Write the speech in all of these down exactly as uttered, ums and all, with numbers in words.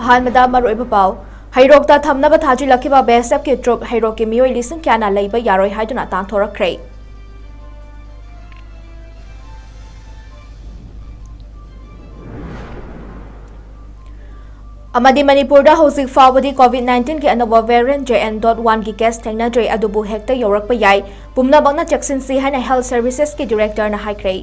ꯑꯍꯥꯟꯕꯗ ꯃꯔꯨꯑꯣꯏꯕ ꯄꯥꯎ꯫ ꯍꯩꯔꯣꯛꯇ ꯊꯝꯅꯕ ꯊꯥꯖꯤꯜꯂꯛꯈꯤꯕ ꯕꯤ ꯑꯦꯁ ꯑꯦꯐꯀꯤ ꯇ꯭ꯔꯨꯞ ꯍꯩꯔꯣꯛꯀꯤ ꯃꯤꯑꯣꯏ ꯂꯤꯁꯤꯡ ꯀꯌꯥꯅ ꯂꯩꯕ ꯌꯥꯔꯣꯏ ꯍꯥꯏꯗꯨꯅ ꯇꯥꯟꯊꯣꯔꯛꯈ꯭ꯔꯦ꯫ ꯑꯃꯗꯤ ꯃꯅꯤꯄꯨꯔꯗ ꯍꯧꯖꯤꯛ ꯐꯥꯎꯕꯗꯤ ꯀꯣꯚꯤꯗ ꯅꯥꯏꯟꯇꯤꯟꯒꯤ ꯑꯅꯧꯕ ꯚꯦꯔꯤꯌꯦꯟꯠ ꯖꯦ ꯑꯦꯟ ꯗꯣꯠ ꯋꯥꯟꯒꯤ ꯀꯦꯁ ꯊꯦꯡꯅꯗ꯭ꯔꯤ, ꯑꯗꯨꯕꯨ ꯍꯦꯛꯇ ꯌꯧꯔꯛꯄ ꯌꯥꯏ꯫ ꯄꯨꯝꯅꯃꯛꯅ ꯆꯦꯛꯁꯤꯟꯁꯤ ꯍꯥꯏꯅ ꯍꯦꯜꯊ ꯁꯔꯚꯤꯁꯦꯁꯀꯤ ꯗꯤꯔꯦꯛꯇꯔꯅ ꯍꯥꯏꯈ꯭ꯔꯦ꯫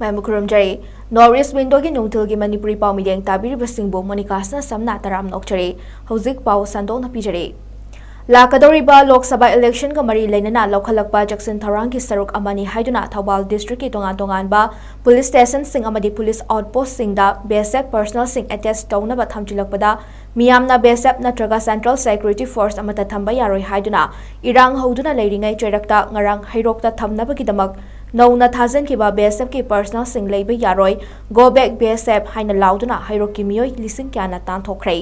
ꯃꯌꯥꯝꯕꯨ ꯈꯨꯔꯨꯝꯖꯔꯤ꯫ ꯅꯣꯔꯠ ꯏꯁ ꯋꯤꯟꯗꯣꯒꯤ ꯅꯨꯡꯊꯤꯜꯒꯤ ꯃꯅꯤꯄꯨꯔꯤ ꯄꯥꯎ ꯃꯤꯠꯌꯦꯡ ꯇꯥꯕꯤꯔꯤꯕꯁꯤꯡꯕꯨ ꯃꯣꯅꯤꯀꯥꯁꯅ ꯁꯝꯅ ꯇꯔꯥꯝꯅ ꯑꯣꯛꯆꯔꯤ꯫ ꯍꯧꯖꯤꯛ ꯄꯥꯎ ꯁꯟꯗꯣꯛꯅ ꯄꯤꯖꯔꯤ꯫ ꯂꯥꯛꯀꯗꯧꯔꯤꯕ ꯂꯣꯛ ꯁꯚꯥ ꯏꯂꯦꯛꯁꯟꯒ ꯃꯔꯤ ꯂꯩꯅꯅ ꯂꯧꯈꯠꯂꯛꯄ ꯆꯦꯛꯁꯤꯟ ꯊꯧꯔꯥꯡꯒꯤ ꯁꯔꯨꯛ ꯑꯃꯅꯤ ꯍꯥꯏꯗꯨꯅ ꯊꯧꯕꯥꯜ ꯗꯤꯁꯇ꯭ꯔꯤꯛꯀꯤ ꯇꯣꯉꯥꯟ ꯇꯣꯉꯥꯟꯕ ꯄꯨꯂꯤꯁ ꯁ꯭ꯇꯦꯁꯟꯁꯤꯡ ꯑꯃꯗꯤ ꯄꯨꯂꯤꯁ ꯑꯥꯎꯠꯄꯣꯁꯁꯤꯡꯗ ꯕꯤ ꯑꯦꯁ ꯑꯦꯐ ꯄꯔꯁꯅꯦꯜꯁꯤꯡ ꯑꯦꯇꯦꯆ ꯇꯧꯅꯕ ꯊꯝꯖꯤꯜꯂꯛꯄꯗ ꯃꯤꯌꯥꯝꯅ ꯕꯤ ꯑꯦꯁ ꯑꯦꯐ ꯅꯠꯇ꯭ꯔꯒ ꯁꯦꯟꯇ꯭ꯔꯦꯜ ꯁꯦꯀ꯭ꯌꯨꯔꯤꯇꯤ ꯐꯣꯔꯁ ꯑꯃꯠꯇ ꯊꯝꯕ ꯌꯥꯔꯣꯏ ꯍꯥꯏꯗꯨꯅ ꯏꯔꯥꯡ ꯍꯧꯗꯨꯅ ꯂꯩꯔꯤꯉꯩ ꯆꯩꯔꯛꯇ ꯉꯔꯥꯡ ꯍꯩꯔꯣꯛꯇ ꯊꯝꯅꯕꯒꯤꯗꯃꯛ ꯅꯧꯅ ꯊꯥꯖꯤꯟꯈꯤꯕ ꯕꯤ ꯑꯦꯁ ꯑꯦꯐꯀꯤ ꯄꯔꯁꯅꯦꯜꯁꯤꯡ ꯂꯩꯕ ꯌꯥꯔꯣꯏ, "Go back B S F" ꯍꯥꯏꯅ ꯂꯥꯎꯗꯨꯅ ꯍꯩꯔꯣꯛꯀꯤ ꯃꯤꯑꯣꯏ ꯂꯤꯁꯤꯡ ꯀꯌꯥꯅ ꯇꯥꯟꯊꯣꯛꯈ꯭ꯔꯦ꯫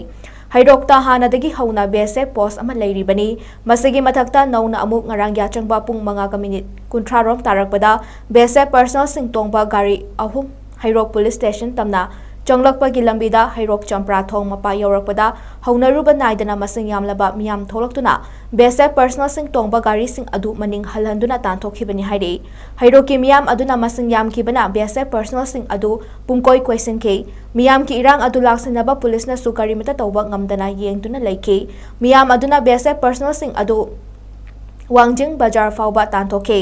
ꯍꯩꯔꯣꯛꯇ ꯍꯥꯟꯅꯗꯒꯤ ꯍꯧꯅ ꯕꯤ ꯑꯦꯁ ꯑꯦꯐ ꯄꯣꯁ ꯑꯃ ꯂꯩꯔꯤꯕꯅꯤ꯫ ꯃꯁꯤꯒꯤ ꯃꯊꯛꯇ ꯅꯧꯅ ꯑꯃꯨꯛ ꯉꯔꯥꯡ ꯌꯥꯆꯪꯕ ꯄꯨꯡ ꯃꯉꯥꯒ ꯃꯤꯅꯤꯠ ꯀꯨꯟꯊ꯭ꯔꯥ ꯔꯣꯝ ꯇꯥꯔꯛꯄꯗ ꯕꯤ ꯑꯦꯁ ꯑꯦꯐ ꯄꯔꯁꯅꯦꯜꯁꯤꯡ ꯇꯣꯡꯕ ꯒꯥꯔꯤ ꯑꯍꯨꯝ ꯍꯩꯔꯣꯛ ꯄꯨꯂꯤꯁ ꯁ꯭ꯇꯦꯁꯟ ꯇꯝꯅ ꯆꯪꯂꯛꯄꯒꯤ ꯂꯝꯕꯤꯗ ꯍꯩꯔꯣꯛ ꯆꯝꯄ꯭ꯔꯥ ꯊꯣꯡ ꯃꯄꯥ ꯌꯧꯔꯛꯄꯗ ꯍꯧꯅꯔꯨꯕ ꯅꯥꯏꯗꯅ ꯃꯁꯤꯡ ꯌꯥꯝꯂꯕ ꯃꯤꯌꯥꯝ ꯊꯣꯛꯂꯛꯇꯨꯅ ꯕꯤ ꯑꯦꯁ ꯑꯦꯐ ꯄꯔꯁꯅꯦꯜꯁꯤꯡ ꯇꯣꯡꯕ ꯒꯥꯔꯤꯁꯤꯡ ꯑꯗꯨ ꯃꯅꯤꯡ ꯍꯜꯍꯟꯗꯨꯅ ꯇꯥꯟꯊꯣꯛꯈꯤꯕꯅꯤ ꯍꯥꯏꯔꯤ꯫ ꯍꯩꯔꯣꯛꯀꯤ ꯃꯤꯌꯥꯝ ꯑꯗꯨꯅ ꯃꯁꯤꯡ ꯌꯥꯝꯈꯤꯕꯅ ꯕꯤ ꯑꯦꯁ ꯑꯦꯐ ꯄꯔꯁꯅꯦꯜꯁꯤꯡ ꯑꯗꯨ ꯄꯨꯡꯀꯣꯏ ꯀꯣꯏꯁꯤꯟꯈꯤ꯫ ꯃꯤꯌꯥꯝꯒꯤ ꯏꯔꯥꯡ ꯑꯗꯨ ꯂꯥꯛꯁꯤꯟꯅꯕ ꯄꯨꯂꯤꯁꯅꯁꯨ ꯀꯔꯤꯃꯠꯇ ꯇꯧꯕ ꯉꯝꯗꯅ ꯌꯦꯡꯗꯨꯅ ꯂꯩꯈꯤ꯫ ꯃꯤꯌꯥꯝ ꯑꯗꯨꯅ ꯕꯤ ꯑꯦꯁ ꯑꯦꯐ ꯄꯔꯁꯅꯦꯜꯁꯤꯡ ꯑꯗꯨ ꯋꯥꯡꯖꯤꯡ ꯕꯖꯥꯔ ꯐꯥꯎꯕ ꯇꯥꯟꯊꯣꯛꯈꯤ꯫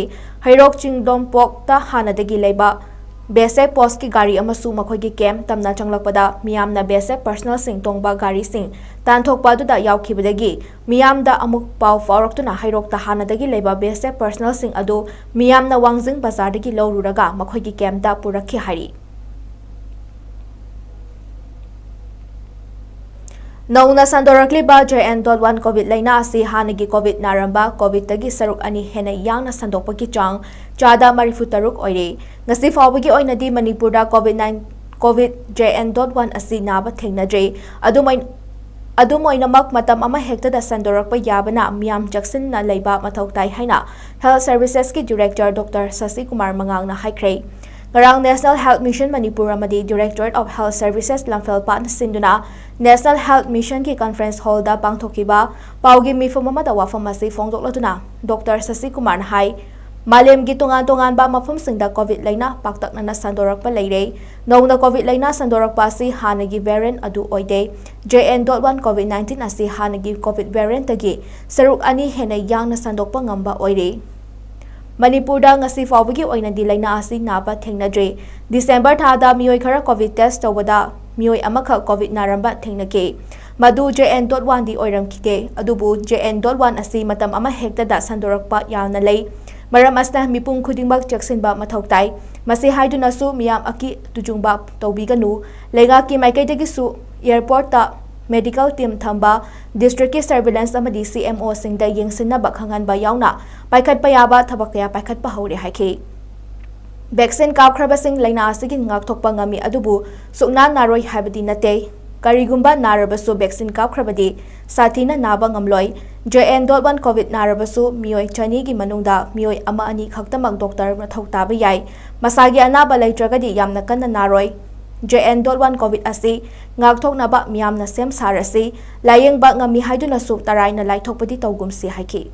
ꯍꯩꯔꯣꯛ ꯆꯤꯡꯗꯣꯝꯄꯣꯛꯇ ꯍꯥꯟꯅꯗꯒꯤ ꯂꯩꯕ ꯕꯤ ꯑꯦꯁ ꯑꯦꯐ ꯄꯣꯁꯀꯤ ꯒꯥꯔꯤ ꯑꯃꯁꯨ ꯃꯈꯣꯏꯒꯤ ꯀꯦꯝꯞ ꯇꯝꯅ ꯆꯪꯂꯛꯄꯗ ꯃꯤꯌꯥꯝꯅ ꯕꯤ ꯑꯦꯁ ꯑꯦꯐ ꯄꯔꯁꯅꯦꯜꯁꯤꯡ ꯇꯣꯡꯕ ꯒꯥꯔꯤꯁꯤꯡ ꯇꯥꯟꯊꯣꯛꯄ ꯑꯗꯨꯗ ꯌꯥꯎꯈꯤꯕꯗꯒꯤ ꯃꯤꯌꯥꯝꯗ ꯑꯃꯨꯛ ꯄꯥꯎ ꯐꯥꯎꯔꯛꯇꯨꯅ ꯍꯩꯔꯣꯛꯇ ꯍꯥꯟꯅꯗꯒꯤ ꯂꯩꯕ ꯕꯤ ꯑꯦꯁ ꯑꯦꯐ ꯄꯔꯁꯅꯦꯜꯁꯤꯡ ꯑꯗꯨ ꯃꯤꯌꯥꯝꯅ ꯋꯥꯡꯖꯤꯡ ꯕꯖꯥꯔꯗꯒꯤ ꯂꯧꯔꯨꯔꯒ ꯃꯈꯣꯏꯒꯤ ꯀꯦꯝꯞꯇ ꯄꯨꯔꯛꯈꯤ ꯍꯥꯏꯔꯤ꯫ ꯅꯧꯅ ꯁꯟꯗꯣꯔꯛꯂꯤꯕ J N dot one Covid ꯂꯩꯅꯥ ꯑꯁꯤ ꯍꯥꯟꯅꯒꯤ ꯀꯣꯚꯤꯗ ꯅꯥꯔꯝꯕ ꯀꯣꯚꯤꯗꯇꯒꯤ ꯁꯔꯨꯛ ꯑꯅꯤ ꯍꯦꯟꯅ ꯌꯥꯡꯅ ꯁꯟꯗꯣꯛꯄꯒꯤ ꯆꯥꯡ ꯆꯥꯗ ꯃꯔꯤꯐꯨ ꯇꯔꯨꯛ ꯑꯣꯏꯔꯦ꯫ ꯉꯁꯤ ꯐꯥꯎꯕꯒꯤ ꯑꯣꯏꯅꯗꯤ ꯃꯅꯤꯄꯨꯔꯗ COVID nine, COVID J N dot one ꯑꯁꯤ ꯅꯥꯕ ꯊꯦꯡꯅꯗ꯭ꯔꯤ꯫ ꯑꯗꯨꯃꯥꯏ-, ꯑꯗꯨꯝ ꯑꯣꯏꯅꯃꯛ, ꯃꯇꯝ ꯑꯃ ꯍꯦꯛꯇꯗ ꯁꯟꯗꯣꯔꯛꯄ ꯌꯥꯕꯅ ꯃꯤꯌꯥꯝ ꯆꯦꯛꯁꯤꯟꯅ ꯂꯩꯕ ꯃꯊꯧ ꯇꯥꯏ ꯍꯥꯏꯅ Health Servicesꯀꯤ Director Doctor ꯁꯁꯤ ꯀꯨꯃꯥꯔ ꯃꯉꯥꯡꯅ ꯍꯥꯏꯈ꯭ꯔꯦ꯫ ꯉꯔꯥꯡ National Health Mission ꯃꯅꯤꯄꯨꯔ ꯑꯃꯗꯤ Directorate of Health Services ꯂꯝꯐꯦꯜꯄꯥꯠꯅ ꯁꯤꯟꯗꯨꯅ National Health Missionꯒꯤ Conference Hallꯗ ꯄꯥꯡꯊꯣꯛꯈꯤꯕ ꯄꯥꯎꯒꯤ ꯃꯤꯐꯝ ꯑꯃꯗ ꯋꯥꯐꯝ ꯑꯁꯤ ꯐꯣꯡꯗꯣꯛꯂꯗꯨꯅ Doctor ꯁꯁꯤ ꯀꯨꯃꯥꯔꯅ ꯍꯥꯏ, ꯃꯥꯂꯦꯝꯒꯤ ꯇꯣꯉꯥꯟ ꯇꯣꯉꯥꯟꯕ ꯃꯐꯝꯁꯤꯡꯗ COVID ꯂꯥꯏꯅꯥ ꯄꯥꯛꯇꯛꯅꯅ ꯁꯟꯗꯣꯔꯛꯄ ꯂꯩꯔꯦ꯫ ꯅꯧꯅ COVID ꯂꯥꯏꯅꯥ ꯁꯟꯗꯣꯔꯛꯄ ꯑꯁꯤ ꯍꯥꯟꯅꯒꯤ variant ꯑꯗꯨ ꯑꯣꯏꯗꯦ꯫ J N dot one COVID nineteen ꯑꯁꯤ ꯍꯥꯟꯅꯒꯤ COVID variantꯇꯒꯤ ꯁꯔꯨꯛ ꯑꯅꯤ ꯍꯦꯟꯅ ꯌꯥꯡꯅ ꯁꯟꯗꯣꯛꯄ ꯉꯝꯕ ꯑꯣꯏꯔꯦ꯫ ꯃꯅꯤꯄꯨꯔꯗ ꯉꯁꯤ ꯐꯥꯎꯕꯒꯤ ꯑꯣꯏꯅꯗꯤ ꯂꯥꯏꯅꯥ ꯑꯁꯤ ꯅꯥꯕ ꯊꯦꯡꯅꯗ꯭ꯔꯤ꯫ December ꯊꯥꯗ ꯃꯤꯑꯣꯏ ꯈꯔ COVID test ꯇꯧꯕꯗ ꯃꯤꯑꯣꯏ ꯑꯃꯈꯛ COVID ꯅꯥꯔꯝꯕ ꯊꯦꯡꯅꯈꯤ꯫ ꯃꯗꯨ J N dot one ꯗꯤ ꯑꯣꯏꯔꯝꯈꯤꯗꯦ꯫ ꯑꯗꯨꯕꯨ J N dot one ꯑꯁꯤ ꯃꯇꯝ ꯑꯃ ꯍꯦꯛꯇꯗ ꯁꯟꯗꯣꯔꯛꯄ ꯌꯥꯝꯅ ꯂꯩ꯫ ꯃꯔꯝ ꯑꯁꯤꯅ ꯃꯤꯄꯨꯝ ꯈꯨꯗꯤꯡꯃꯛ ꯆꯦꯛꯁꯤꯟꯕ ꯃꯊꯧ ꯇꯥꯏ꯫ ꯃꯁꯤ ꯍꯥꯏꯗꯨꯅꯁꯨ ꯃꯤꯌꯥꯝ ꯑꯀꯤ ꯇꯨꯖꯨꯡꯕ ꯇꯧꯕꯤꯒꯅꯨ꯫ ꯂꯩꯉꯥꯛꯀꯤ ꯃꯥꯏꯀꯩꯗꯒꯤꯁꯨ airportꯇ medical team ꯊꯝꯕ, districtꯀꯤ surveillance ꯑꯃꯗꯤ C M Oꯁꯤꯡꯗ ꯌꯦꯡꯁꯤꯟꯅꯕ ꯈꯪꯍꯟꯕ ꯌꯥꯎꯅ ꯄꯥꯏꯈꯠꯄ ꯌꯥꯕ ꯊꯕꯛ ꯀꯌꯥ ꯄꯥꯏꯈꯠꯄ ꯍꯧꯔꯦ ꯍꯥꯏꯈꯤ꯫ Vaccine ꯀꯥꯞꯈ꯭ꯔꯕꯁꯤꯡ ꯂꯥꯏꯅꯥ ꯑꯁꯤꯒꯤ ꯉꯥꯛꯊꯣꯛꯄ ꯉꯝꯃꯤ, ꯑꯗꯨꯕꯨ ꯁꯨꯛꯅꯥ ꯅꯥꯔꯣꯏ ꯍꯥꯏꯕꯗꯤ ꯅꯠꯇꯦ꯫ ꯀꯔꯤꯒꯨꯝꯕ ꯅꯥꯔꯕꯁꯨ vaccine ꯀꯥꯞꯈ꯭ꯔꯕꯗꯤ ꯁꯥꯊꯤꯅ ꯅꯥꯕ ꯉꯝꯂꯣꯏ꯫ J N dot one COVID ꯅꯥꯔꯕꯁꯨ ꯃꯤꯑꯣꯏ ꯆꯅꯤꯒꯤ ꯃꯅꯨꯡꯗ ꯃꯤꯑꯣꯏ ꯑꯃ ꯑꯅꯤ ꯈꯛꯇꯃꯛ doctor ꯃꯊꯧ ꯇꯥꯕ ꯌꯥꯏ꯫ ꯃꯁꯥꯒꯤ ꯑꯅꯥꯕ ꯂꯩꯇ꯭ꯔꯒꯗꯤ ꯌꯥꯝꯅ ꯀꯟꯅ ꯅꯥꯔꯣꯏ꯫ J N dot one COVID ꯑꯁꯤ ꯉꯥꯛꯊꯣꯛꯅꯕ ꯃꯤꯌꯥꯝꯅ ꯁꯦꯝ ꯁꯥꯔꯁꯤ꯫ ꯂꯥꯌꯦꯡꯕ ꯉꯝꯃꯤ ꯍꯥꯏꯗꯨꯅꯁꯨ ꯇꯔꯥꯏꯅ ꯂꯥꯏꯊꯣꯛꯄꯗꯤ ꯇꯧꯒꯨꯝꯁꯤ ꯍꯥꯏꯈꯤ꯫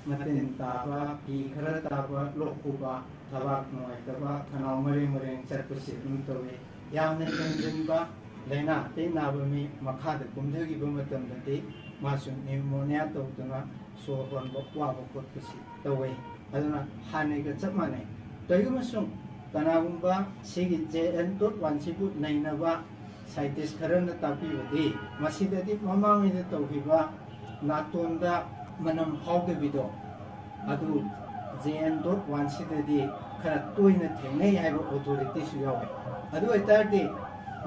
ꯃꯇꯤꯟ ꯇꯥꯕ, ꯄꯤ ꯈꯔ ꯇꯥꯕ, ꯂꯣꯛ ꯈꯨꯕ, ꯊꯕꯥꯛ ꯅꯨꯡꯉꯥꯏꯇꯕ, ꯈꯅꯥꯎ ꯃꯔꯦꯡ ꯃꯔꯦꯡ ꯆꯠꯄꯁꯤ ꯑꯗꯨꯝ ꯇꯧꯏ꯫ ꯌꯥꯝꯅ ꯍꯦꯟꯖꯤꯟꯕ ꯂꯥꯏꯅꯥ ꯑꯇꯩ ꯅꯥꯕ ꯃꯤ ꯃꯈꯥꯗ ꯀꯨꯝꯊꯈꯤꯕ ꯃꯇꯝꯗꯗꯤ ꯃꯥꯁꯨ pneumonia ꯇꯧꯗꯨꯅ ꯁꯣꯔ ꯍꯣꯟꯕ ꯋꯥꯕ ꯈꯣꯠꯄꯁꯤ ꯇꯧꯏ꯫ ꯑꯗꯨꯅ ꯍꯥꯟꯅꯒ ꯆꯞ ꯃꯥꯟꯅꯩ꯫ ꯀꯔꯤꯒꯨꯝꯕꯁꯨ ꯀꯅꯥꯒꯨꯝꯕ ꯁꯤꯒꯤ J N dot one ꯁꯤꯕꯨ ꯅꯩꯅꯕ scientist ꯈꯔꯅ ꯇꯥꯛꯄꯤꯕꯗꯤ ꯃꯁꯤꯗꯗꯤ ꯃꯃꯥꯡꯉꯩꯗ ꯇꯧꯈꯤꯕ ꯅꯥꯇꯣꯟꯗ ꯃꯅꯝ ꯐꯥꯎꯗꯕꯤꯗꯣ, ꯑꯗꯨ J N dot one ꯁꯤꯗꯗꯤ ꯈꯔ ꯇꯣꯏꯅ ꯊꯦꯡꯅꯩ ꯍꯥꯏꯕ authorityꯁꯨ ꯌꯥꯎꯋꯦ꯫ ꯑꯗꯨ ꯑꯣꯏꯇꯥꯔꯗꯤ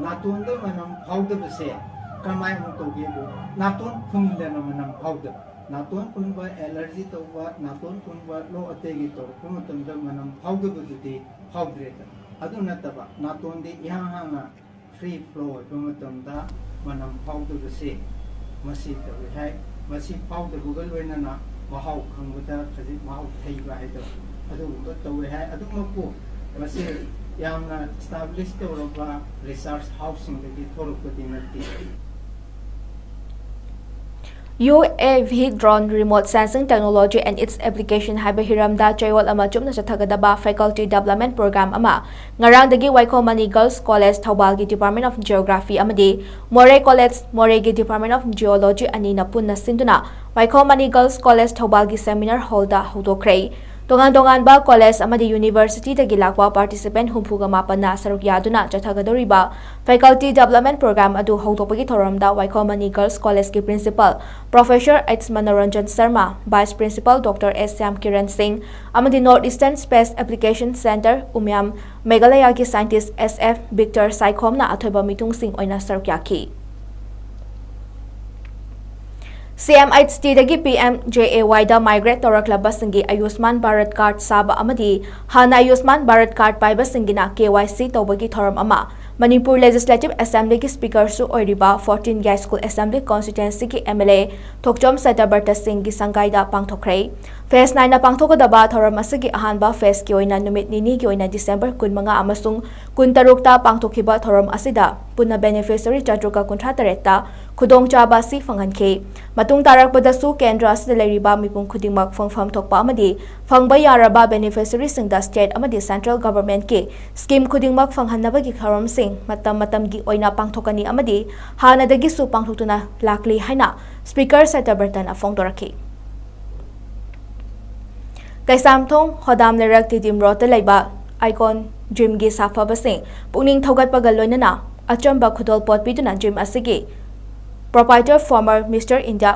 ꯅꯥꯇꯣꯟꯗ ꯃꯅꯝ ꯐꯥꯎꯗꯕꯁꯦ ꯀꯃꯥꯏꯅ ꯇꯧꯒꯦꯕꯨ, ꯅꯥꯇꯣꯟ ꯐꯨꯟꯗꯅ ꯃꯅꯝ ꯐꯥꯎꯗꯕ, ꯅꯥꯇꯣꯟ ꯐꯨꯟꯕ, allergy ꯇꯧꯕ, ꯅꯥꯇꯣꯟ ꯐꯨꯟꯕ, ꯂꯣꯛ ꯑꯇꯩꯒꯤ ꯇꯧꯔꯛꯄ ꯃꯇꯝꯗ ꯃꯅꯝ ꯐꯥꯎꯗꯕꯗꯨꯗꯤ ꯐꯥꯎꯗ꯭ꯔꯦꯗꯅ꯫ ꯑꯗꯨ ꯅꯠꯇꯕ ꯅꯥꯇꯣꯟꯗꯤ ꯏꯍꯥꯡ ꯍꯥꯡꯅ Free flow ꯑꯣꯏꯕ ꯃꯇꯝꯗ ꯃꯅꯝ ꯐꯥꯎꯗꯕꯁꯤ ꯃꯁꯤ ꯇꯧꯏ ꯍꯥꯏ꯫ ꯃꯁꯤ ꯐꯥꯎꯗꯕꯒ ꯂꯣꯏꯅꯅ ꯃꯍꯥꯎ ꯈꯪꯕꯗ ꯈꯖꯤꯛ ꯃꯍꯥꯎ ꯊꯩꯕ ꯍꯥꯏꯗꯣ ꯑꯗꯨꯒꯨꯝꯕ ꯇꯧꯏ ꯍꯥꯏ꯫ ꯑꯗꯨꯃꯛꯄꯨ ꯃꯁꯤ ꯌꯥꯝꯅ establish ꯇꯧꯔꯕ research house ꯁꯤꯡꯗꯒꯤ ꯊꯣꯛꯂꯛꯄꯗꯤ ꯅꯠꯇꯦ꯫ UAV drone remote sensing technology and its application ꯍꯥꯏꯕ ꯍꯤꯔꯝꯗ ꯆꯌꯣꯜ ꯑꯃ ꯆꯨꯞꯅ ꯆꯠꯊꯒꯗꯕ faculty development program ꯑꯃ ꯉꯔꯥꯡꯗꯒꯤ ꯋꯥꯏꯈꯣꯝ ꯃꯅꯤ Girls College ꯊꯧꯕꯥꯜꯒꯤ Department of Geography ꯑꯃꯗꯤ ꯃꯣꯔꯦ College, ꯃꯣꯔꯦꯒꯤ Department of Geology ꯑꯅꯤꯅ ꯄꯨꯟꯅ ꯁꯤꯟꯗꯨꯅ ꯋꯥꯏꯈꯣꯝ ꯃꯅꯤ Girls College ꯊꯧꯕꯥꯜꯒꯤ seminar hall ꯗ ꯍꯧꯗꯣꯛꯈ꯭ꯔꯦ꯫ ꯇꯣꯉꯥꯟ ꯇꯣꯉꯥꯟꯕ college ꯑꯃꯗꯤ university ꯗꯒꯤ ꯂꯥꯛꯄ participant ꯍꯨꯝꯐꯨꯒ ꯃꯥꯄꯟꯅ ꯁꯔꯨꯛ ꯌꯥꯗꯨꯅ ꯆꯠꯊꯒꯗꯧꯔꯤꯕ faculty development program ꯑꯗꯨ ꯍꯧꯗꯣꯛꯄꯒꯤ ꯊꯧꯔꯝꯗ ꯋꯥꯏꯈꯣꯝ ꯃꯅꯤ Girls College ꯀꯤ principal Professor H Manoranjan Sharma, Vice Principal Doctor S Shyam Kiran Singh ꯑꯃꯗꯤ North Eastern Space Application Centre ꯎꯃꯤꯌꯥꯝ ꯃꯦꯘꯥꯂꯌꯥꯒꯤ scientist S F ꯕꯤꯛꯇꯔ ꯁꯥꯏꯈꯣꯝꯅ ꯑꯊꯣꯏꯕ ꯃꯤꯊꯨꯡꯁꯤꯡ ꯑꯣꯏꯅ ꯁꯔꯨꯛ ꯌꯥꯈꯤ꯫ CMHT ꯗꯒꯤ PMJAY ꯗ migrate ꯇꯧꯔꯛꯂꯕꯁꯤꯡꯒꯤ ꯑꯌꯨꯁꯃꯥꯟ ꯚꯥꯔꯠ card ꯁꯥꯕ ꯑꯃꯗꯤ ꯍꯥꯟꯅ ꯑꯌꯨꯁꯃꯥꯟ ꯚꯥꯔꯠ card ꯄꯥꯏꯕꯁꯤꯡꯒꯤꯅ KYC ꯇꯧꯕꯒꯤ ꯊꯧꯔꯝ ꯑꯃ ꯃꯅꯤꯄꯨꯔ Legislative Assembly ꯒꯤ Speaker ꯁꯨ ꯑꯣꯏꯔꯤꯕ fourteen Yaskul Assembly Constituency ꯒꯤ MLA ꯊꯣꯛꯆꯣꯝ ꯁꯇꯕ꯭ꯔꯇ ꯁꯤꯡꯒꯤ ꯁꯪꯒꯥꯏꯗ ꯄꯥꯡꯊꯣꯛꯈ꯭ꯔꯦ꯫ Phase nine ꯅ ꯄꯥꯡꯊꯣꯛꯀꯗꯕ ꯊꯧꯔꯝ ꯑꯁꯤꯒꯤ ꯑꯍꯥꯟꯕ phase ꯀꯤ ꯑꯣꯏꯅ ꯅꯨꯃꯤꯠ ꯅꯤꯅꯤꯒꯤ ꯑꯣꯏꯅ December ꯀꯨꯟꯃꯉꯥ ꯑꯃꯁꯨꯡ ꯀꯨꯟꯇꯔꯨꯛꯇ ꯄꯥꯡꯊꯣꯛꯈꯤꯕ ꯊꯧꯔꯝ ꯑꯁꯤꯗ ꯄꯨꯟꯅ beneficiary ꯆꯥꯇ꯭ꯔꯨꯛꯀ ꯀꯨꯟꯊ꯭ꯔꯥ ꯇꯔꯦꯠꯇ ꯈꯨꯗꯣꯡꯆꯥꯕ ꯑꯁꯤ ꯐꯪꯍꯟꯈꯤ꯫ ꯃꯇꯨꯡ ꯇꯥꯔꯛꯄꯗꯁꯨ ꯀꯦꯟꯗ꯭ꯔ ꯑꯁꯤꯗ ꯂꯩꯔꯤꯕ ꯃꯤꯄꯨꯝ ꯈꯨꯗꯤꯡꯃꯛ ꯐꯪꯐꯝ ꯊꯣꯛꯄ ꯑꯃꯗꯤ ꯐꯪꯕ ꯌꯥꯔꯕ beneficiary ꯁꯤꯡꯗ state ꯑꯃꯗꯤ central government ꯀꯤ scheme ꯈꯨꯗꯤꯡꯃꯛ ꯐꯪꯍꯟꯅꯕꯒꯤ ꯊꯧꯔꯝꯁꯤꯡ ꯃꯇꯝ ꯃꯇꯝꯒꯤ ꯑꯣꯏꯅ ꯄꯥꯡꯊꯣꯛꯀꯅꯤ ꯑꯃꯗꯤ ꯍꯥꯟꯅꯗꯒꯤꯁꯨ ꯄꯥꯡꯊꯣꯛꯇꯨꯅ ꯂꯥꯛꯂꯤ ꯍꯥꯏꯅ Speaker ꯁꯇꯕ꯭ꯔꯇꯅ ꯐꯣꯡꯗꯣꯔꯛꯈꯤ꯫ ꯀꯩꯁꯥꯝꯊꯣꯡ ꯍꯣꯗꯥꯝ ꯂꯩꯔꯛ ꯇꯤꯗꯤꯝ ꯔꯣꯗꯇ ꯂꯩꯕ Icon Gym ꯒꯤ ꯁꯥꯐꯕꯁꯤꯡ ꯄꯨꯛꯅꯤꯡ ꯊꯧꯒꯠꯄꯒ ꯂꯣꯏꯅꯅ ꯑꯆꯝꯕ ꯈꯨꯗꯣꯜꯄꯣꯠ ꯄꯤꯗꯨꯅ gym ꯑꯁꯤꯒꯤ proprietor former Mister India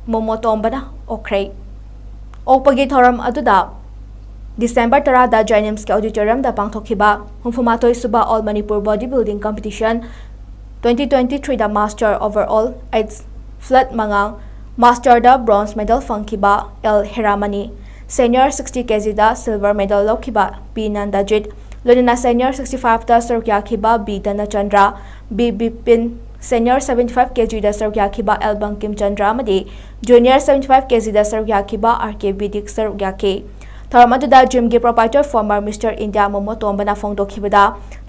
momo ꯇꯣꯝꯕꯅ ꯑꯣꯛꯈ꯭ꯔꯦ꯫ ꯑꯣꯛꯄꯒꯤ ꯊꯧꯔꯝ ꯑꯗꯨꯗ December ꯇꯔꯥꯗ JNIMS ꯀꯤ auditorium ꯗ ꯄꯥꯡꯊꯣꯛꯈꯤꯕ ꯍꯨꯝꯐꯨꯃꯥꯊꯣꯏ ꯁꯨꯕ All Manipur Body Building Competition twenty twenty-three ꯗ master overall eight flat ꯃꯉꯥ, master ꯗ bronze medal ꯐꯪꯈꯤꯕ L ꯍꯦꯔꯥꯃꯅꯤ, senior sixty ꯀꯦ ꯖꯤ ꯗ silver medal ꯂꯧꯈꯤꯕ P ꯅꯟꯗꯖꯤꯠ, ꯂꯣꯏꯅꯅ senior sixty five ꯇ ꯁꯔꯨꯛ ꯌꯥꯈꯤꯕ B Dhanachandra, B Bipin, senior seventy five K G ꯗ ꯁꯔꯨꯛ ꯌꯥꯈꯤꯕ ꯑꯦꯜ ꯕꯪꯀꯤꯝ ꯆꯟꯗ꯭ꯔ ꯑꯃꯗꯤ junior seventy five K G ꯗ ꯁꯔꯨꯛ ꯌꯥꯈꯤꯕ ꯑꯥꯔ ꯀꯦ ꯕꯤꯗꯤꯛ ꯁꯔꯨꯛ ꯌꯥꯈꯤ꯫ ꯊꯧꯔꯝ ꯑꯗꯨꯗ gym ꯒꯤ proprietor former Mister India momo ꯇꯣꯝꯕꯅ ꯐꯣꯡꯗꯣꯛꯈꯤꯕꯗ,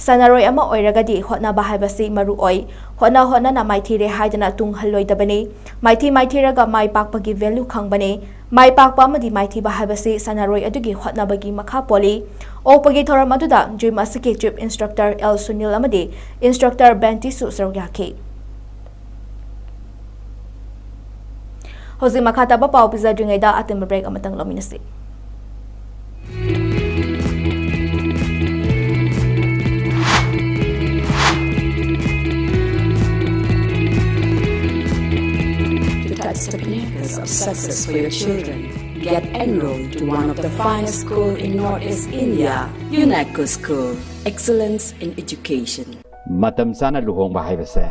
ꯁꯥꯟꯅꯔꯣꯏ ꯑꯃ ꯑꯣꯏꯔꯒꯗꯤ ꯍꯣꯠꯅꯕ ꯍꯥꯏꯕꯁꯤ ꯃꯔꯨ ꯑꯣꯏ꯫ ꯍꯣꯠꯅ ꯍꯣꯠꯅꯅ ꯃꯥꯏꯊꯤꯔꯦ ꯍꯥꯏꯗꯅ ꯇꯨꯡ ꯍꯜꯂꯣꯏꯗꯕꯅꯤ꯫ ꯃꯥꯏꯊꯤ ꯃꯥꯏꯊꯤꯔꯒ ꯃꯥꯏ ꯄꯥꯛꯄꯒꯤ value ꯈꯪꯕꯅꯤ꯫ ꯃꯥꯏ ꯄꯥꯛꯄ ꯑꯃꯗꯤ ꯃꯥꯏꯊꯤꯕ ꯍꯥꯏꯕꯁꯤ ꯁꯥꯟꯅꯔꯣꯏ ꯑꯗꯨꯒꯤ ꯍꯣꯠꯅꯕꯒꯤ ꯃꯈꯥ ꯄꯣꯜꯂꯤ꯫ ꯑꯣꯛꯄꯒꯤ ꯊꯧꯔꯝ ꯑꯗꯨꯗ gym ꯑꯁꯤꯒꯤ chief instructor ꯑꯦꯜ ꯁꯨꯅꯤꯜ ꯑꯃꯗꯤ instructor ꯕꯦꯟꯇꯤꯁꯨ ꯁꯔꯨꯛ ꯌꯥꯈꯤ꯫ ꯍꯧꯖꯤꯛ ꯃꯈꯥ ꯇꯥꯕ ꯄꯥꯎ ꯄꯤꯖꯗ꯭ꯔꯤꯉꯩꯗ ꯑꯇꯦꯟꯕ break ꯑꯃꯇꯪ ꯂꯧꯃꯤꯟꯅꯁꯤ꯫ To touch the pinnacles of success for your children, get enrolled to one of the finest school in Northeast India, UNACO School. Excellence in education. ꯃꯇꯝ ꯆꯥꯅ ꯂꯨꯍꯣꯡꯕ ꯍꯥꯏꯕꯁꯦ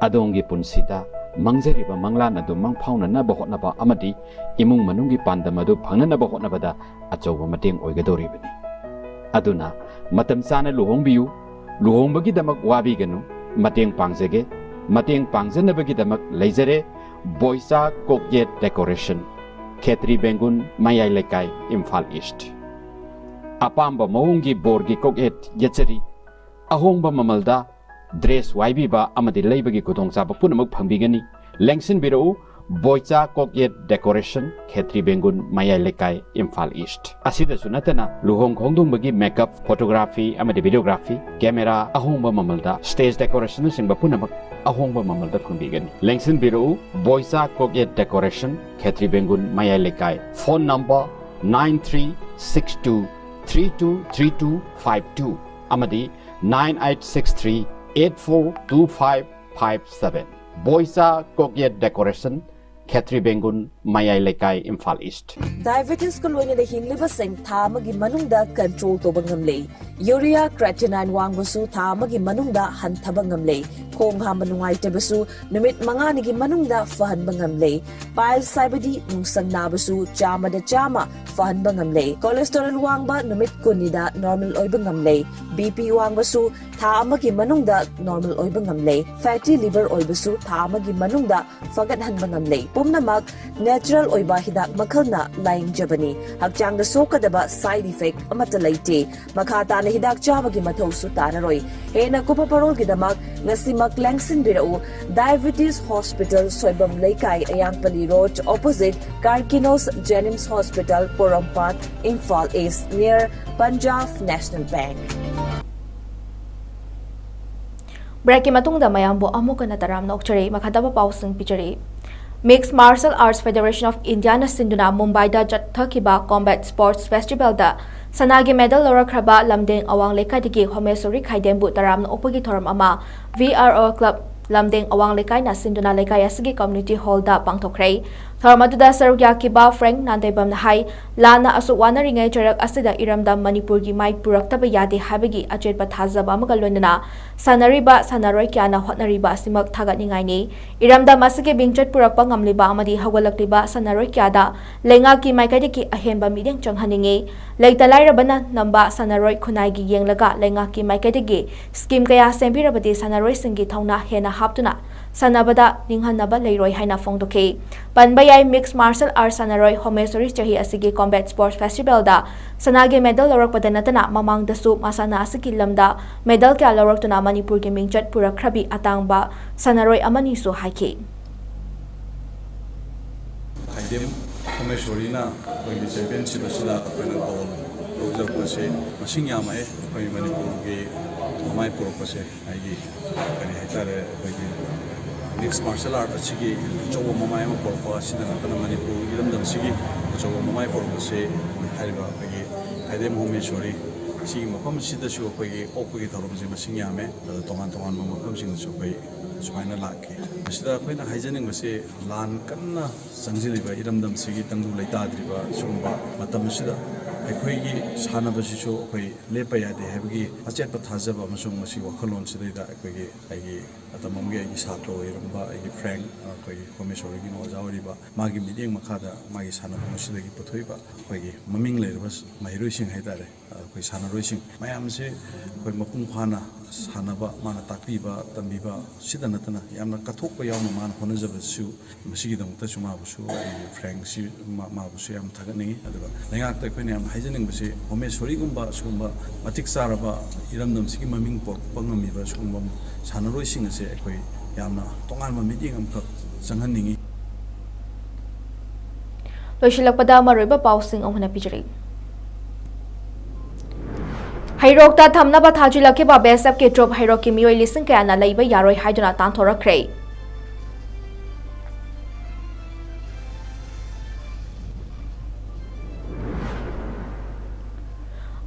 ꯑꯗꯣꯝꯒꯤ ꯄꯨꯟꯁꯤꯗ ꯃꯪꯖꯔꯤꯕ ꯃꯪꯂꯥꯟ ꯑꯗꯨ ꯃꯪꯐꯥꯎꯅꯅꯕ ꯍꯣꯠꯅꯕ ꯑꯃꯗꯤ ꯏꯃꯨꯡ ꯃꯅꯨꯡꯒꯤ ꯄꯥꯟꯗꯝ ꯑꯗꯨ ꯐꯪꯅꯅꯕ ꯍꯣꯠꯅꯕꯗ ꯑꯆꯧꯕ ꯃꯇꯦꯡ ꯑꯣꯏꯒꯗꯧꯔꯤꯕꯅꯤ꯫ ꯑꯗꯨꯅ ꯃꯇꯝ ꯆꯥꯅ ꯂꯨꯍꯣꯡꯕꯤꯌꯨ꯫ ꯂꯨꯍꯣꯡꯕꯒꯤꯗꯃꯛ ꯋꯥꯕꯤꯒꯅꯨ꯫ ꯃꯇꯦꯡ ꯄꯥꯡꯖꯒꯦ꯫ ꯃꯇꯦꯡ ꯄꯥꯡꯖꯅꯕꯒꯤꯗꯃꯛ ꯂꯩꯖꯔꯦ ꯕꯣꯏꯆꯥ ꯀꯣꯛꯌꯦꯠ ꯗꯦꯀꯣꯔꯦꯁꯟ, ꯈꯦꯇ꯭ꯔꯤ ꯕꯦꯡꯒꯨꯟ, ꯃꯌꯥꯏ ꯂꯩꯀꯥꯏ, ꯏꯝꯐꯥꯜ ꯏꯁ꯭ꯠ꯫ ꯑꯄꯥꯝꯕ ꯃꯑꯣꯡꯒꯤ ꯕꯣꯔꯒꯤ ꯀꯣꯛꯌꯦꯠ ꯌꯦꯠꯆꯔꯤ꯫ ꯑꯍꯣꯡꯕ ꯃꯃꯜꯗ dress ꯋꯥꯏꯕꯤꯕ ꯑꯃꯗꯤ ꯂꯩꯕꯒꯤ ꯈꯨꯗꯣꯡꯆꯥꯕ ꯄꯨꯝꯅꯃꯛ ꯐꯪꯕꯤꯒꯅꯤ꯫ ꯂꯦꯡꯁꯤꯟꯕꯤꯔꯛꯎ, ꯕꯣꯏꯆꯥ ꯀꯣꯛꯌꯦꯠ ꯗꯦꯀꯣꯔꯦꯁꯟ, ꯈꯦꯇ꯭ꯔꯤ ꯕꯦꯡꯒꯨꯟ, ꯃꯌꯥꯏ ꯂꯩꯀꯥꯏ, ꯏꯝꯐꯥꯜ ꯏꯁ꯭ꯠ꯫ ꯑꯁꯤꯗꯁꯨ ꯅꯠꯇꯅ ꯂꯨꯍꯣꯡ ꯈꯣꯡꯗꯣꯡꯕꯒꯤ makeup, photography ꯑꯃꯗꯤ videography, camera, ꯑꯍꯣꯡꯕ ꯃꯃꯜꯗ stage decoration ꯅꯆꯤꯡꯕ ꯄꯨꯝꯅꯃꯛ ꯑꯍꯣꯡꯕ ꯃꯃꯜꯗ ꯐꯪꯕꯤꯒꯅꯤ꯫ ꯂꯦꯡꯁꯤꯟꯕꯤꯔꯛꯎ, ꯕꯣꯏꯆꯥ ꯀꯣꯛꯌꯦꯠ ꯗꯦꯀꯣꯔꯦꯁꯟ, ꯈꯦꯇ꯭ꯔꯤ ꯕꯦꯡꯒꯨꯟ, ꯃꯌꯥꯏ ꯂꯩꯀꯥꯏ꯫ Phone number nine three six two three two three two five two ꯑꯃꯗꯤ nine eight six three eight four two five five seven꯫ ꯕꯣꯏꯆꯥ ꯀꯣꯛꯌꯦꯠ ꯗꯦꯀꯣꯔꯦꯁꯟ, ꯈꯦꯇ꯭ꯔꯤ ꯕꯦꯡꯒꯨꯟ, ꯃꯌꯥꯏ ꯂꯩꯀꯥꯏ, ꯏꯝꯐꯥꯜ ꯏꯁ꯭ꯠ꯫ Diabetes ꯀ ꯂꯣꯏꯅꯅ ꯍꯤꯡꯂꯤꯕꯁꯤꯡ ꯊꯥ ꯑꯃꯒꯤ ꯃꯅꯨꯡꯗ control ꯇꯧꯕ ꯉꯝꯂꯦ꯫ Urea creatinine ꯋꯥꯡꯕꯁꯨ ꯊꯥ ꯑꯃꯒꯤ ꯃꯅꯨꯡꯗ ꯍꯟꯊꯕ ꯉꯝꯂꯦ꯫ ꯈꯣꯡ ꯍꯥꯝꯕ ꯅꯨꯡꯉꯥꯏꯇꯕꯁꯨ ꯅꯨꯃꯤꯠ ꯃꯉꯥꯅꯤꯒꯤ ꯃꯅꯨꯡꯗ ꯐꯍꯟꯕ ꯉꯝꯂꯦ꯫ Piles ꯍꯥꯏꯕꯗꯤ ꯅꯨꯡꯁꯪ ꯅꯥꯕꯁꯨ ꯆꯥꯝꯃꯗ ꯆꯥꯝꯃ ꯐꯍꯟꯕ ꯉꯝꯂꯦ꯫ Cholesterol ꯋꯥꯡꯕ ꯅꯨꯃꯤꯠ ꯀꯨꯟꯅꯤꯗ normal ꯑꯣꯏꯕ ꯉꯝꯂꯦ꯫ BP ꯋꯥꯡꯕꯁꯨ ꯊꯥ ꯑꯃꯒꯤ ꯃꯅꯨꯡꯗ normal ꯑꯣꯏꯕ ꯉꯝꯂꯦ꯫ Fatty liver ꯑꯣꯏꯕꯁꯨ ꯊꯥ ꯑꯃꯒꯤ ꯃꯅꯨꯡꯗ ꯐꯒꯠꯍꯟꯕ ꯉꯝꯂꯦ꯫ ꯄꯨꯝꯅꯃꯛ natural ꯑꯣꯏꯕ ꯍꯤꯗꯥꯛ ꯃꯈꯜꯅ ꯂꯥꯌꯦꯡꯖꯕꯅꯤ꯫ ꯍꯛꯆꯥꯡꯗ ꯁꯣꯛꯀꯗꯕ side effect ꯑꯃꯠꯇ ꯂꯩꯇꯦ꯫ ꯃꯈꯥ ꯇꯥꯅ ꯍꯤꯗꯥꯛ ꯆꯥꯕꯒꯤ ꯃꯊꯧꯁꯨ ꯇꯥꯔꯔꯣꯏ꯫ ꯍꯦꯟꯅ ꯀꯨꯞꯄ ꯄꯔꯣꯜꯒꯤꯗꯃꯛ ꯉꯁꯤꯃꯛ ꯂꯦꯡꯁꯤꯟꯕꯤꯔꯛꯎ꯫ Diabetes Hospital, ꯁꯣꯏꯕꯝ ꯂꯩꯀꯥꯏ, ꯑꯌꯥꯡꯄꯜꯂꯤ Road, opposite Carkinos Jenims Hospital, ꯄꯣꯔꯣꯝꯄꯥꯠ, Imphal East, near Punjab National Bank. Breakꯀꯤ ꯃꯇꯨꯡꯗ ꯃꯌꯥꯝꯕꯨ ꯑꯃꯨꯛ ꯍꯟꯅ ꯇꯔꯥꯝꯅ ꯑꯣꯛꯆꯔꯤ꯫ ꯃꯈꯥ ꯇꯥꯕ ꯄꯥꯎꯁꯤꯡ ꯄꯤꯖꯔꯤ꯫ Mixed Martial Arts Federation of Indiaꯅ ꯁꯤꯟꯗꯨꯅ ꯃꯨꯝꯕꯥꯏꯗ ꯆꯠꯊꯈꯤꯕ Combat Sports Festivalꯗ ꯁꯅꯥꯒꯤ medal ꯂꯧꯔꯛꯈ꯭ꯔꯕ ꯂꯝꯗꯦꯡ ꯑꯋꯥꯡ ꯂꯩꯀꯥꯏꯗꯒꯤ ꯍꯣꯃꯦꯁꯣꯔꯤ ꯈꯥꯏꯗꯦꯝꯕꯨ ꯇꯔꯥꯝꯅ ꯑꯣꯛꯄꯒꯤ ꯊꯧꯔꯝ ꯑꯃ V R O Club ꯂꯝꯗꯦꯡ ꯑꯋꯥꯡ ꯂꯩꯀꯥꯏꯅ ꯁꯤꯟꯗꯨꯅ ꯂꯩꯀꯥꯏ ꯑꯁꯤꯒꯤ community hallꯗ ꯄꯥꯡꯊꯣꯛꯈ꯭ꯔꯦ꯫ ꯊꯧꯔꯝ ꯑꯗꯨꯗ ꯁꯔꯨꯛ ꯌꯥꯈꯤꯕ ꯐ꯭ꯔꯦꯡꯛ ꯅꯥꯟꯗꯩꯕꯝꯅ ꯍꯥꯏ, ꯂꯥꯟꯅ ꯑꯁꯨꯛ ꯋꯥꯅꯔꯤꯉꯩ ꯆꯩꯔꯛ ꯑꯁꯤꯗ ꯏꯔꯝꯗꯝ ꯃꯅꯤꯄꯨꯔꯒꯤ ꯃꯥꯏ ꯄꯨꯔꯛꯇꯕ ꯌꯥꯗꯦ ꯍꯥꯏꯕꯒꯤ ꯑꯆꯦꯠꯄ ꯊꯥꯖꯕ ꯑꯃꯒ ꯂꯣꯏꯅꯅ ꯁꯥꯟꯅꯔꯤꯕ ꯁꯥꯟꯅꯔꯣꯏ ꯀꯌꯥꯅ ꯍꯣꯠꯅꯔꯤꯕ ꯑꯁꯤꯃꯛ ꯊꯥꯒꯠꯅꯤꯡꯉꯥꯏꯅꯤ꯫ ꯏꯔꯝꯗꯝ ꯑꯁꯤꯒꯤ ꯃꯤꯡꯆꯠ ꯄꯨꯔꯛꯄ ꯉꯝꯂꯤꯕ ꯑꯃꯗꯤ ꯍꯧꯒꯠꯂꯛꯂꯤꯕ ꯁꯥꯟꯅꯔꯣꯏ ꯀꯌꯥꯗ ꯂꯩꯉꯥꯛꯀꯤ ꯃꯥꯏꯀꯩꯗꯒꯤ ꯑꯍꯦꯟꯕ ꯃꯤꯠꯌꯦꯡ ꯆꯪꯍꯟꯅꯤꯡꯏ꯫ ꯂꯩꯇ ꯂꯥꯏꯔꯕꯅ ꯅꯝꯕ ꯁꯥꯟꯅꯔꯣꯏ ꯈꯨꯟꯅꯥꯏꯒꯤ ꯌꯦꯡꯂꯒ ꯂꯩꯉꯥꯛꯀꯤ ꯃꯥꯏꯀꯩꯗꯒꯤ scheme ꯀꯌꯥ ꯁꯦꯝꯕꯤꯔꯕꯗꯤ ꯁꯥꯟꯅꯔꯣꯏꯁꯤꯡꯒꯤ ꯊꯧꯅꯥ ꯍꯦꯟꯅ ꯍꯥꯞꯇꯨꯅ ꯁꯥꯟꯅꯕꯗ ꯅꯤꯡꯍꯟꯅꯕ ꯂꯩꯔꯣꯏ ꯍꯥꯏꯅ ꯐꯣꯡꯗꯣꯛꯈꯤ꯫ ꯄꯟꯕ ꯌꯥꯏ, Mixed Martial Arts ꯁꯥꯟꯅꯔꯣꯏ ꯍꯣꯃꯦꯁꯣꯔꯤ ꯆꯍꯤ ꯑꯁꯤꯒꯤ Combat Sports Festivalꯗ ꯁꯅꯥꯒꯤ medal ꯂꯧꯔꯛꯄꯗ ꯅꯠꯇꯅ ꯃꯃꯥꯡꯗꯁꯨ ꯃꯁꯥꯟꯅ ꯑꯁꯤꯒꯤ ꯂꯝꯗ medal ꯀꯌꯥ ꯂꯧꯔꯛꯇꯨꯅ ꯃꯅꯤꯄꯨꯔꯒꯤ ꯃꯤꯡꯆꯠ ꯄꯨꯔꯛꯈ꯭ꯔꯕꯤ ꯑꯇꯥꯡꯕ ꯁꯥꯟꯅꯔꯣꯏ ꯑꯃꯅꯤꯁꯨ ꯍꯥꯏꯈꯤ꯫ ꯈꯥꯏꯗꯦꯝ ꯍꯣꯃꯦꯁꯣꯔꯤꯅ ꯑꯩꯈꯣꯏꯒꯤ championship ꯑꯁꯤꯗ ꯑꯩꯈꯣꯏꯅ gold ꯂꯧꯖꯔꯛꯄꯁꯦ ꯃꯁꯤꯡ ꯌꯥꯝꯃꯛꯑꯦ꯫ ꯑꯩꯈꯣꯏ ꯃꯅꯤꯄꯨꯔꯒꯤ ꯃꯃꯥꯏ ꯄꯨꯔꯛꯄꯁꯦ ꯍꯥꯏꯗꯤ ꯀꯔꯤ ꯍꯥꯏꯇꯥꯔꯦ, ꯑꯩꯈꯣꯏꯒꯤ mixed martial art ꯑꯁꯤꯒꯤ ꯑꯆꯧꯕ ꯃꯃꯥꯏ ꯑꯃ ꯄꯨꯔꯛꯄ ꯑꯁꯤꯗ ꯅꯠꯇꯅ ꯃꯅꯤꯄꯨꯔ ꯏꯔꯝꯗꯝꯁꯤꯒꯤ ꯑꯆꯧꯕ ꯃꯃꯥꯏ ꯄꯨꯔꯛꯄꯁꯦ ꯍꯥꯏꯔꯤꯕ ꯑꯩꯈꯣꯏꯒꯤ ꯈꯥꯏꯗꯦꯝ ꯍꯣꯃꯦꯁꯣꯔꯤ ꯁꯤꯒꯤ ꯃꯐꯝꯁꯤꯗꯁꯨ ꯑꯩꯈꯣꯏꯒꯤ ꯑꯣꯛꯄꯒꯤ ꯊꯧꯔꯝꯁꯦ ꯃꯁꯤꯡ ꯌꯥꯝꯃꯦ꯫ ꯑꯗꯣ ꯇꯣꯉꯥꯟ ꯇꯣꯉꯥꯟꯕ ꯃꯐꯝꯁꯤꯡꯗꯁꯨ ꯑꯩꯈꯣꯏ ꯁꯨꯃꯥꯏꯅ ꯂꯥꯛꯈꯤ꯫ ꯃꯁꯤꯗ ꯑꯩꯈꯣꯏꯅ ꯍꯥꯏꯖꯅꯤꯡꯕꯁꯦ ꯂꯥꯟ ꯀꯟꯅ ꯆꯪꯁꯤꯜꯂꯤꯕ ꯏꯔꯝꯗꯝꯁꯤꯒꯤ ꯇꯪꯗꯨ ꯂꯩꯇꯥꯗ꯭ꯔꯤꯕ ꯁꯤꯒꯨꯝꯕ ꯃꯇꯝ ꯑꯁꯤꯗ ꯑꯩꯈꯣꯏꯒꯤ ꯁꯥꯟꯅꯕꯁꯤꯁꯨ ꯑꯩꯈꯣꯏ ꯂꯦꯞꯄ ꯌꯥꯗꯦ ꯍꯥꯏꯕꯒꯤ ꯑꯆꯦꯠꯄ ꯊꯥꯖꯕ ꯑꯃꯁꯨꯡ ꯃꯁꯤ ꯋꯥꯈꯜꯂꯣꯟꯁꯤꯗꯩꯗ ꯑꯩꯈꯣꯏꯒꯤ ꯑꯩꯒꯤ ꯃꯇꯝ ꯑꯃꯒꯤ ꯑꯩꯒꯤ ꯁꯥꯇ꯭ꯔ ꯑꯣꯏꯔꯝꯕ ꯑꯩꯒꯤ ꯐ꯭ꯔꯦꯡ, ꯑꯩꯈꯣꯏꯒꯤ ꯍꯣꯃꯦꯁꯣꯔꯤꯒꯤ ꯑꯣꯖꯥ ꯑꯣꯏꯔꯤꯕ ꯃꯥꯒꯤ ꯃꯤꯠꯌꯦꯡ ꯃꯈꯥꯗ ꯃꯥꯒꯤ ꯁꯥꯟꯅꯐꯝ ꯑꯁꯤꯗꯒꯤ ꯄꯨꯊꯣꯛꯏꯕ ꯑꯩꯈꯣꯏꯒꯤ ꯃꯃꯤꯡ ꯂꯩꯔꯕ ꯃꯍꯩꯔꯣꯏꯁꯤꯡ ꯍꯥꯏꯇꯥꯔꯦ, ꯑꯩꯈꯣꯏ ꯁꯥꯟꯅꯔꯣꯏꯁꯤꯡ ꯃꯌꯥꯝꯁꯦ ꯑꯩꯈꯣꯏ ꯃꯄꯨꯡ ꯐꯥꯅ ꯁꯥꯟꯅꯕ, ꯃꯥꯅ ꯇꯥꯛꯄꯤꯕ ꯇꯝꯕꯤꯕ ꯁꯤꯗ ꯅꯠꯇꯅ ꯌꯥꯝꯅ ꯀꯠꯊꯣꯛꯄ ꯌꯥꯎꯅ ꯃꯥꯅ ꯍꯣꯠꯅꯖꯕꯁꯨ, ꯃꯁꯤꯒꯤꯗꯃꯛꯇꯁꯨ ꯃꯥꯕꯨꯁꯨ, ꯑꯩꯒꯤ ꯐ꯭ꯔꯦꯡꯁꯤ ꯃꯥ-, ꯃꯥꯕꯨꯁꯨ ꯌꯥꯝ ꯊꯥꯒꯠꯅꯤꯡꯉꯤ꯫ ꯑꯗꯨꯒ ꯂꯩꯉꯥꯛꯇ ꯑꯩꯈꯣꯏꯅ ꯌꯥꯝ ꯍꯥꯏꯖꯅꯤꯡꯕꯁꯤ ꯍꯣꯃꯦꯁꯣꯔꯤꯒꯨꯝꯕ ꯁꯤꯒꯨꯝꯕ ꯃꯇꯤꯛ ꯆꯥꯔꯕ ꯏꯔꯝꯗꯝꯁꯤꯒꯤ ꯃꯃꯤꯡ ꯄꯨꯔꯛꯄ ꯉꯝꯃꯤꯕ ꯁꯤꯒꯨꯝꯕ ꯁꯥꯟꯅꯔꯣꯏꯁꯤꯡ ꯑꯁꯦ ꯑꯩꯈꯣꯏ ꯌꯥꯝꯅ ꯇꯣꯉꯥꯟꯕ ꯃꯤꯠꯌꯦꯡ ꯑꯃꯈꯛ ꯆꯪꯍꯟꯅꯤꯡꯉꯤ꯫ ꯂꯣꯏꯁꯤꯜꯂꯛꯄꯗ ꯃꯔꯨꯑꯣꯏꯕ ꯄꯥꯎꯁꯤꯡ ꯑꯃꯨꯛ ꯍꯟꯅ ꯄꯤꯖꯔꯤ꯫ ꯍꯩꯔꯣꯛꯇ ꯊꯝꯅꯕ ꯊꯥꯖꯤꯜꯂꯛꯈꯤꯕ ꯕꯤ ꯑꯦꯁ ꯑꯦꯐꯀꯤ ꯇ꯭ꯔꯨꯞ ꯍꯩꯔꯣꯛꯀꯤ ꯃꯤꯑꯣꯏ ꯂꯤꯁꯤꯡ ꯀꯌꯥꯅ ꯂꯩꯕ ꯌꯥꯔꯣꯏ ꯍꯥꯏꯗꯨꯅ ꯇꯥꯟꯊꯣꯔꯛꯈ꯭ꯔꯦ꯫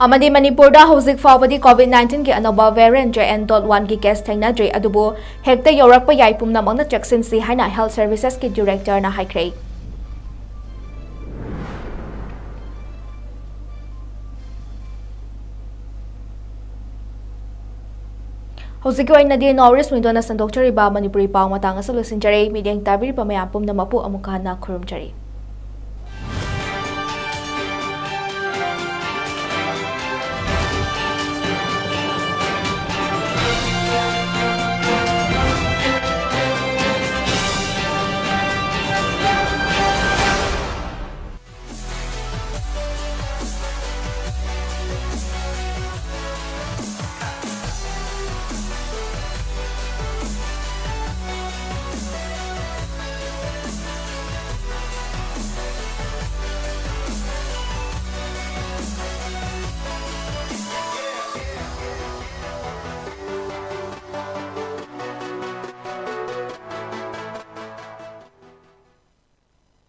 ꯑꯃꯗꯤ ꯃꯅꯤꯄꯨꯔꯗ ꯍꯧꯖꯤꯛ ꯐꯥꯎꯕꯗꯤ ꯀꯣꯚꯤꯗ ꯅꯥꯏꯟꯇꯤꯟꯒꯤ ꯑꯅꯧꯕ ꯚꯦꯔꯤꯌꯦꯟꯠ ꯖꯦ ꯑꯦꯟ ꯗꯣꯠ ꯋꯥꯟꯒꯤ ꯀꯦꯁ ꯊꯦꯡꯅꯗ꯭ꯔꯤ, ꯑꯗꯨꯕꯨ ꯍꯦꯛꯇ ꯌꯧꯔꯛꯄ ꯌꯥꯏ, ꯄꯨꯝꯅꯃꯛꯅ ꯆꯦꯛꯁꯤꯟꯁꯤ ꯍꯥꯏꯅ ꯍꯦꯜꯊ ꯁꯔꯚꯤꯁꯦꯁꯀꯤ ꯗꯤꯔꯦꯛꯇꯔꯅ ꯍꯥꯏꯈ꯭ꯔꯦ꯫ ꯍꯧꯖꯤꯛꯀꯤ ꯑꯣꯏꯅꯗꯤ ꯅꯣꯔꯠ ꯏꯁ ꯋꯤꯟꯗꯣꯅ ꯁꯟꯗꯣꯛꯆꯔꯤꯕ ꯃꯅꯤꯄꯨꯔꯤ ꯄꯥꯎ ꯃꯇꯥꯡ ꯑꯁꯤ ꯂꯣꯏꯁꯤꯟꯖꯔꯦ꯫ ꯃꯤꯠꯌꯦꯡ ꯇꯥꯕꯤꯔꯤꯕ ꯃꯌꯥꯝ ꯄꯨꯝꯅꯃꯛꯄꯨ ꯑꯃꯨꯛꯀ ꯍꯟꯅ ꯈꯨꯔꯨꯝꯖꯔꯤ꯫